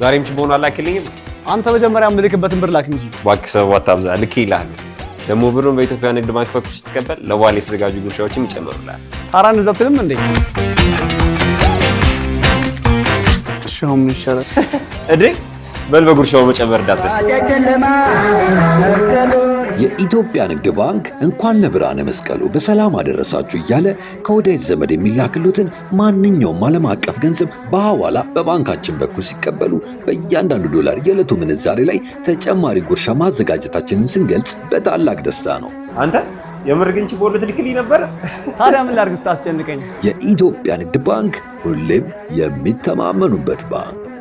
ዛሬም ችቦን አላክልኝም። አንተ መጀመሪያ የምልክበትን ብር ላክ እንጂ። እባክህ ሰበብ አታብዛ፣ ልክ ይልሃል። ደግሞ ብሩን በኢትዮጵያ ንግድ ባንክ በኩል ስትቀበል ለበዓል የተዘጋጁ ጉርሻዎችን ይጨመሩልሃል። ታራ እንደዛ አትልም እንዴ? እሺ አሁን ምን ይሻላል? እዴ በል በጉርሻው መጨመር እንዳትረሳ። የኢትዮጵያ ንግድ ባንክ እንኳን ለብርሃነ መስቀሉ በሰላም አደረሳችሁ እያለ ከወዳጅ ዘመድ የሚላክሉትን ማንኛውም ዓለም አቀፍ ገንዘብ በሐዋላ በባንካችን በኩል ሲቀበሉ በእያንዳንዱ ዶላር የዕለቱ ምንዛሬ ላይ ተጨማሪ ጉርሻ ማዘጋጀታችንን ስንገልጽ በታላቅ ደስታ ነው። አንተ የምር ግን ችቦ ልትልክልኝ ነበር? ታዲያ ምን ላድርግ ስታስጨንቀኝ? የኢትዮጵያ ንግድ ባንክ ሁሌም የሚተማመኑበት ባንክ።